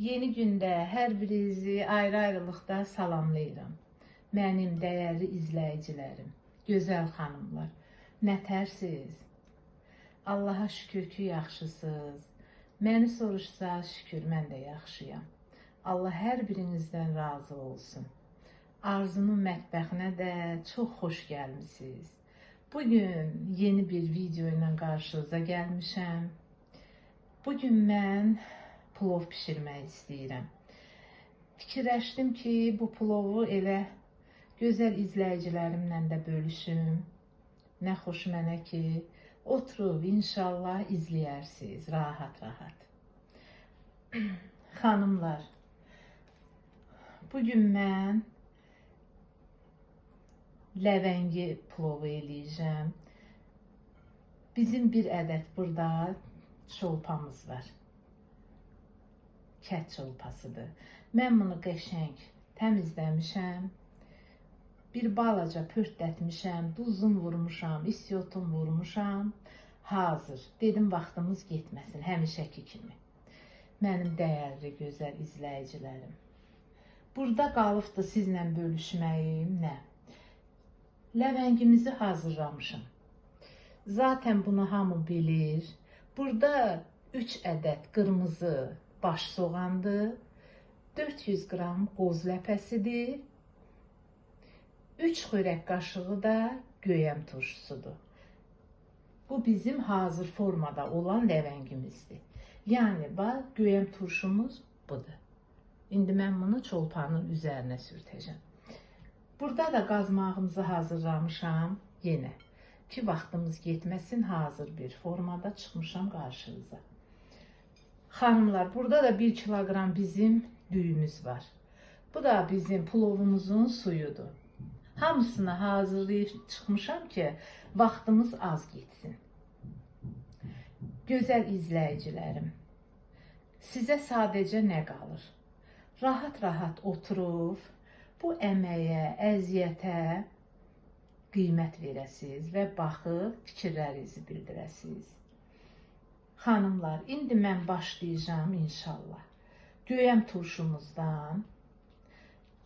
Yeni gündə hər birinizi ayrı-ayrılıqda salamlayıram. Mənim dəyərli izləyicilərim, gözəl xanımlar, nətərsiz? Allaha şükür ki, yaxşısınız. Məni soruşsa, şükür, mən də yaxşıyam. Allah hər birinizdən razı olsun. Arzunun mətbəxinə də çox xoş gəlmisiniz. Bugün yeni bir video ilə qarşınıza gəlmişəm. Bugün mən plov pişirmək istəyirəm. Fikirləşdim ki, bu plovu elə gözəl izləyicilərimlə də bölüşüm. Nə xoş mənə ki, oturub inşallah izləyərsiniz rahat-rahat. Xanımlar, bugün mən ləvəngi plovu eləyəcəm. Bizim bir ədəd burada çolpamız var. Kət çolpasıdır. Mən bunu qəşəng təmizləmişəm. Bir balaca pörtlətmişəm, duzum vurmuşam, isiotum vurmuşam. Hazır. Dedim vaxtımız getməsin, həmişəki kimi. Mənim dəyərli, gözəl izləyicilərim. Burada qalıbdır sizlə bölüşməyim nə? Ləvəngimizi hazırlamışam. Zaten bunu hamı bilir. Burada 3 ədəd qırmızı baş soğandır, 400 qram qoz ləpəsidir, 3 xörək qaşığı da göyəm turşusudur. Bu bizim hazır formada olan ləvəngimizdir. Yəni, bax, göyəm turşumuz budur. İndi mən bunu çolpanın üzərinə sürtəcəm. Burada da qazmağımızı hazırlamışam yenə. Ki vaxtımız getməsin, hazır bir formada çıxmışam qarşınıza. Xanımlar, burada da 1 kiloqram bizim düyümüz var. Bu da bizim plovumuzun suyudur. Hamısını hazırlayıb çıxmışam ki, vaxtımız az getsin. Gözəl izləyicilərim, sizə sadəcə nə qalır? Rahat-rahat oturub bu əməyə, əziyyətə qiymət verəsiniz və baxıb fikirlərinizi bildirəsiniz. Xanımlar, indi mən başlayacağam inşallah. Göyəm turşumuzdan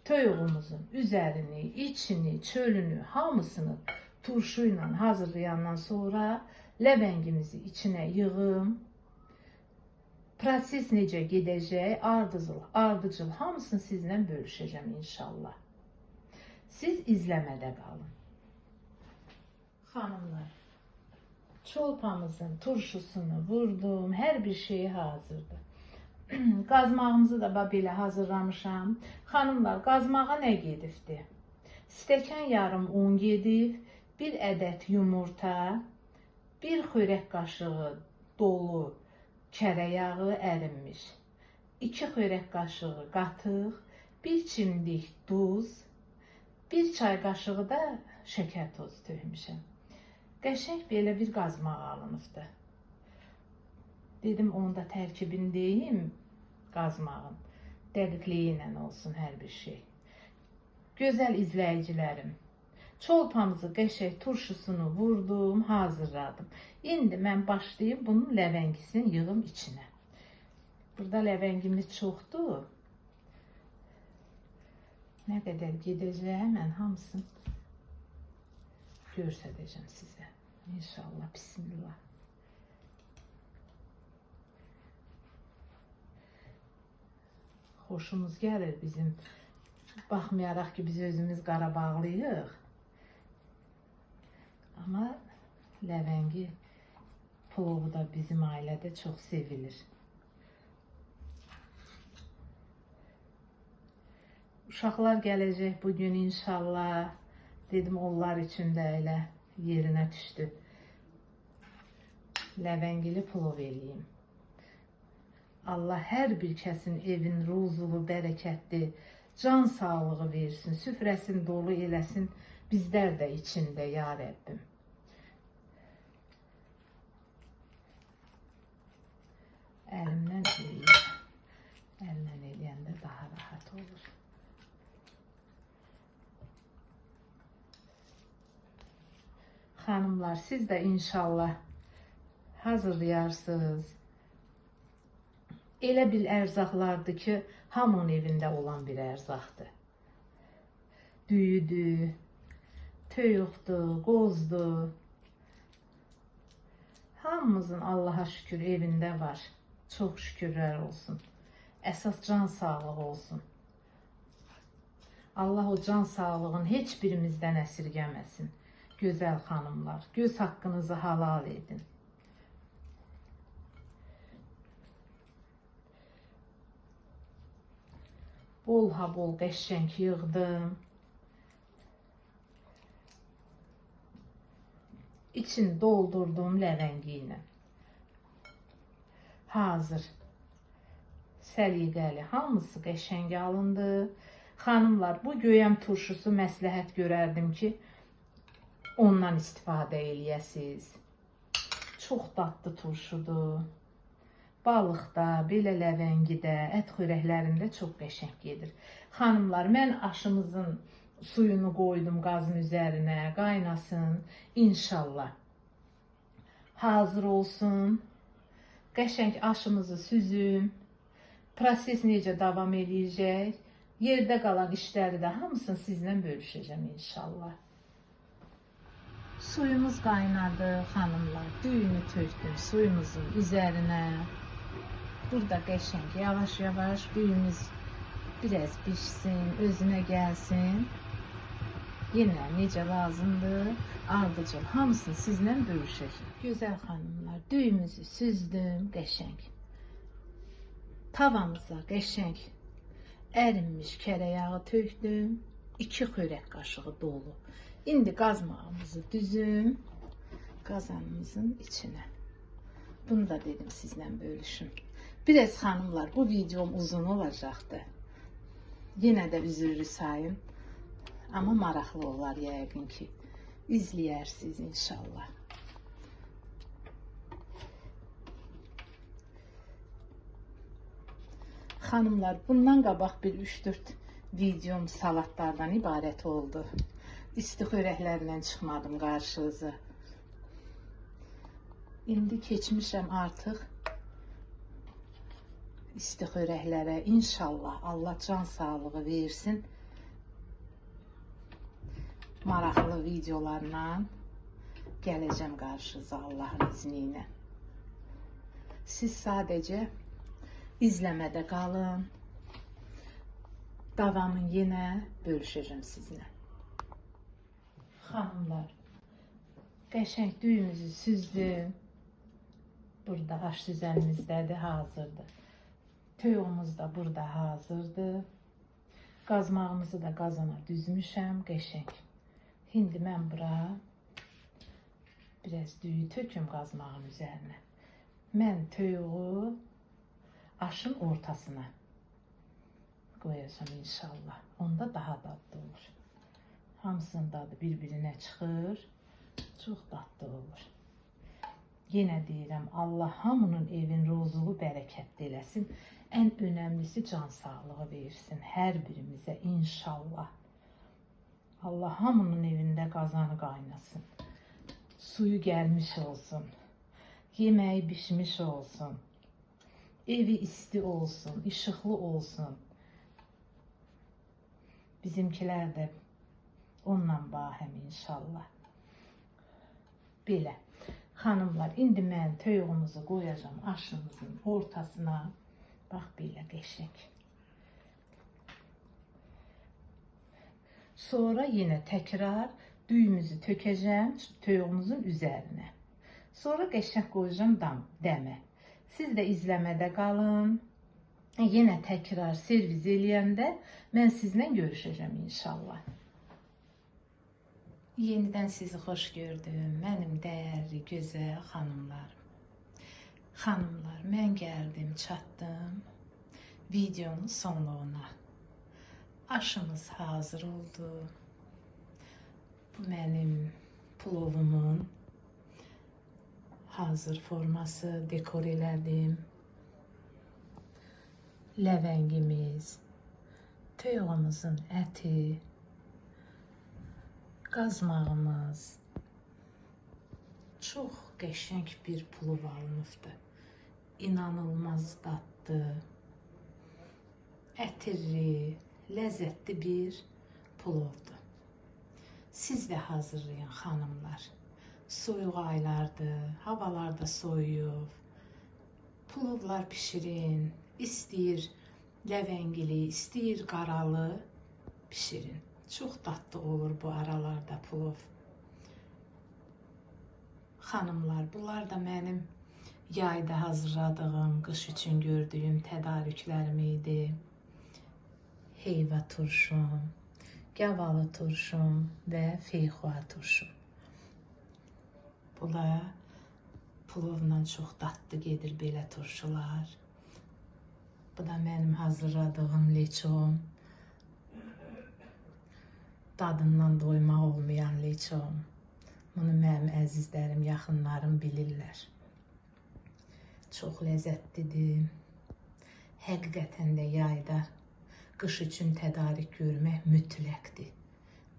toyuğumuzun üzərini, içini, çölünü, hamısını turşu ilə hazırlayandan sonra ləvəngimizi içinə yığım. Proses necə gedəcək, ardıcıl, ardıcıl hamısını sizlə bölüşəcəm inşallah. Siz izləmədə qalın. Xanımlar, çolpamızın turşusunu vurdum, hər bir şeyi hazırdır. Qazmağımızı da belə hazırlamışam. Xanımlar, qazmağa nə gedibdi? Stəkan yarım un gedib, bir ədəd yumurta, bir xörək qaşığı dolu kərə yağı ərinmiş, 2 xörək qaşığı qatıq, bir çimdik duz, bir çay qaşığı da şəkər tozu tökmüşəm. Qəşəng belə bir qazmaq alınıbdır. Dedim, onu da tərkibini deyim, qazmağın dəqiqliyi ilə olsun hər bir şey. Gözəl izləyicilərim, çolpamızı qəşəng turşusunu vurdum, hazırladım. İndi mən başlayım bunun ləvəngisini yığım içinə. Burada ləvəngimiz çoxdur. Nə qədər gedəcək, mən hamısını göstərəcəm sizə. İnşallah, bismillah. Xoşumuz gəlir bizim. Baxmayaraq ki, biz özümüz Qarabağlıyıq. Amma ləvəngi plovu da bizim ailədə çox sevilir. Uşaqlar gələcək bugün inşallah. Dedim, onlar üçün də elə yerinə düşdü. Ləvəngili plov eləyim. Allah hər bir kəsin evin ruzulu, bərəkətli, can sağlığı versin, süfrəsini dolu eləsin, bizlər də içində, ya Rəbbim. Əlimdən eləyəm. Əllə eləyəndə daha rahat olur. Xanımlar, siz də inşallah hazırlayarsınız. Elə bir ərzaqlardır ki, hamının evində olan bir ərzaqdır. Düyüdür, toyuqdur, qozdur. Hamımızın Allaha şükür evində var. Çox şükürlər olsun. Əsas can sağlığı olsun. Allah o can sağlığını heç birimizdən əsirgəməsin. Gözəl xanımlar, göz haqqınızı halal edin. Bol ha bol qəşəng yığdım. İçini doldurdum ləvəngi ilə. Hazır. Səliqəli, hamısı qəşəng alındı. Xanımlar, bu göyəm turşusu məsləhət görərdim ki, ondan istifadə eləyəsiniz. Çox dadlı turşudur. Balıqda, belə ləvəngidə, ət xörəklərində çox qəşəng gedir. Xanımlar, mən aşımızın suyunu qoydum qazın üzərinə, qaynasın inşallah. Hazır olsun. Qəşəng aşımızı süzüm. Proses necə davam eləyəcək? Yerdə qalan işləri də hamısını sizlə bölüşəcəm inşallah. Suyumuz qaynadı xanımlar. Düyünü tökdüm suyumuzun üzərinə. Burada qəşəng yavaş-yavaş düyümüz biraz pişsin, özünə gəlsin. Yenə necə lazımdır, ardıcıl hamısını sizlə bölüşəcəm. Gözəl xanımlar, düyümüzü süzdüm qəşəng. Tavamıza qəşəng ərinmiş kərə yağı tökdüm. 2 xörək qaşığı dolu. İndi qazmağımızı düzüm qazanımızın içinə. Bunu da dedim sizlə bölüşüm. Biraz xanımlar, bu videom uzun olacaqdı. Yenə də üzürlü sayın. Amma maraqlı olar yəqin ki. İzləyərsiniz inşallah. Xanımlar, bundan qabaq bir 3-4 videom salatlardan ibarət oldu. İsti xörəklərlə çıxmadım qarşınıza. İndi keçmişəm artıq isti xörəklərə. İnşallah Allah can sağlığı versin. Maraqlı videolarla gələcəm qarşınıza Allahın izni ilə. Siz sadəcə izləmədə qalın. Davamını yenə bölüşəcəm sizinlə. Xanımlar, qəşəng düyümüzü süzdüm. Burada aş süzənimizdədir, hazırdır. Toyuğumuz da burada hazırdır. Qazmağımızı da qazana düzmüşəm, qəşəng. İndi mən bura biraz düyü töküm qazmağın üzərinə. Mən toyuğu aşın ortasına qoyacağam inşallah. Onda daha dadlı olur. Hamısının dadı bir-birinə çıxır. Çox dadlı olur. Yenə deyirəm, Allah hamının evin rozuluğu bərəkətli eləsin. Ən önəmlisi can sağlığı versin hər birimizə inşallah. Allah hamının evində qazanı qaynasın. Suyu gəlmiş olsun. Yeməyi bişmiş olsun. Evi isti olsun, işıqlı olsun. Bizimkilər də onunla bahəm inşallah. Belə. Xanımlar, indi mən toyuğumuzu qoyacağam aşımızın ortasına. Bax belə qəşəng. Sonra yenə təkrar düyümüzü tökəcəm toyuğumuzun üzərinə. Sonra qəşəng qoyacağam dəmə. Siz də izləmədə qalın. Yenə təkrar servis eləyəndə mən sizlə görüşəcəm inşallah. Yenidən sizi xoş gördüm, mənim dəyərli, gözəl xanımlarım. Xanımlar, mən gəldim, çatdım videonun sonluğuna. Aşımız hazır oldu. Bu mənim plovumun hazır forması, dekor elədim. Ləvəngimiz, toyuğumuzun əti, qazmağımız. Çox qəşəng bir plov alınıbdır. İnanılmaz dadlı. Dadlı, ətirli, ləzzətli bir plovdur. Siz də hazırlayın xanımlar. Soyuq aylardır, havalar da soyuyub. Plovlar pişirin, istəyir ləvəngili, istəyir qaralı pişirin. Çox dadlı olur bu aralarda plov. Xanımlar, bunlar da mənim yayda hazırladığım, qış üçün gördüyüm tədarüklərim idi. Heyva turşum, gavalı turşum və feyxoa turşum. Bunlar plovla çox dadlı gedir belə turşular. Bu da mənim hazırladığım leçom. Dadından doymaq olmayan leçom. Bunu mənim əzizlərim, yaxınlarım bilirlər. Çox ləzzətlidir. Həqiqətən də yayda qış üçün tədarik görmək mütləqdir.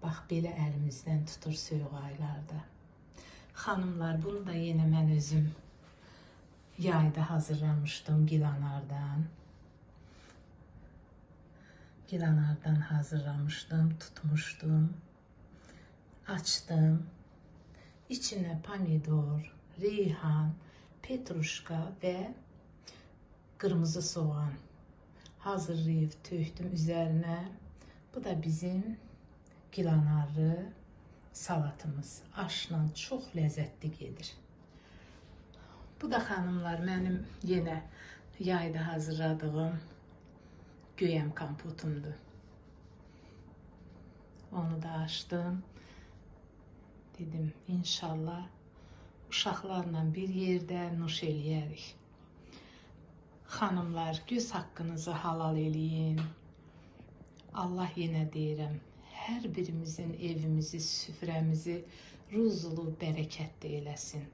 Bax, belə əlimizdən tutur soyuq aylarda. Xanımlar, bunu da yenə mən özüm yayda hazırlamışdım gilanardan. Gilanardan hazırlamışdım, tutmuşdum, açdım. İçinə pomidor, reyhan, petruşka və qırmızı soğan hazırlayıb tökdüm üzərinə. Bu da bizim gilanarlı salatımız. Aşla çox ləzzətli gedir. Bu da xanımlar mənim yenə yayda hazırladığım göyəm kompotumdur. Onu da açdım. Dedim inşallah uşaqlarla bir yerdə nuş eləyərik. Xanımlar, göz haqqınızı halal eləyin. Allah yenə deyirəm, hər birimizin evimizi, süfrəmizi ruzulu, bərəkətli eləsin.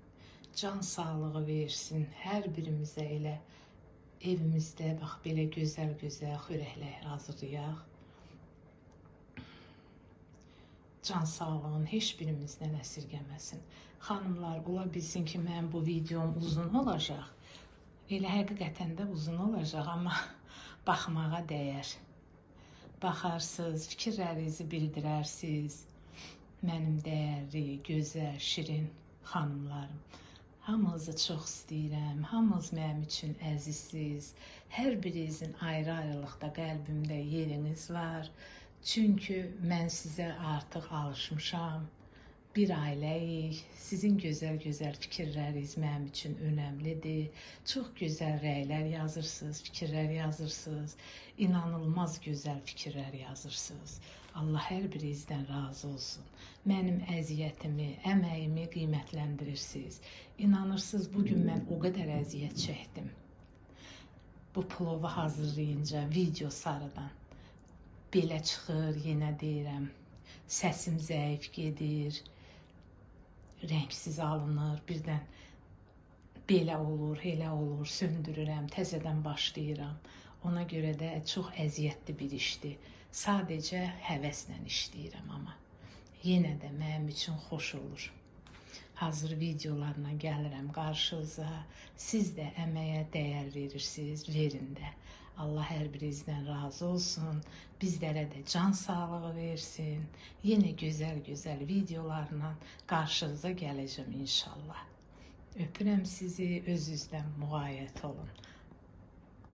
Can sağlığı versin hər birimizə elə. Evimizdə bax belə gözəl-gözəl xörəklər hazırlayaq. Can sağlığın heç birimizdən əsirgəməsin. Xanımlar, ola bilsin ki, mənim bu videom uzun olacaq. Elə həqiqətən də uzun olacaq, amma baxmağa dəyər. Baxarsınız, fikirlərinizi bildirərsiniz. Mənim dəyərli, gözəl, şirin xanımlarım. Hamınızı çox istəyirəm. Hamınız mənim üçün əzizsiniz. Hər birinizin ayrı-ayrılıqda qəlbimdə yeriniz var. Çünki mən sizə artıq alışmışam. Bir ailəyik. Sizin gözəl-gözəl fikirləriniz mənim üçün önəmlidir. Çox gözəl rəylər yazırsınız, fikirlər yazırsınız. İnanılmaz gözəl fikirlər yazırsınız. Allah hər birinizdən razı olsun. Mənim əziyyətimi, əməyimi qiymətləndirirsiniz. İnanırsınız, bugün mən o qədər əziyyət çəkdim. Bu plovu hazırlayınca video sarıdan belə çıxır, yenə deyirəm, səsim zəif gedir, rəngsiz alınır, birdən belə olur, elə olur, söndürürəm, təzədən başlayıram. Ona görə də çox əziyyətli bir işdir. Sadəcə həvəslə işləyirəm amma yenə də mənim üçün xoş olur. Hazır videolarla gəlirəm qarşınıza. Siz də əməyə dəyər verirsiniz, verin də. Allah hər birinizdən razı olsun. Bizlərə də can sağlığı versin. Yenə gözəl-gözəl videolarla qarşınıza gələcəm inşallah. Öpürəm sizi, öz-özdən müğayət olun.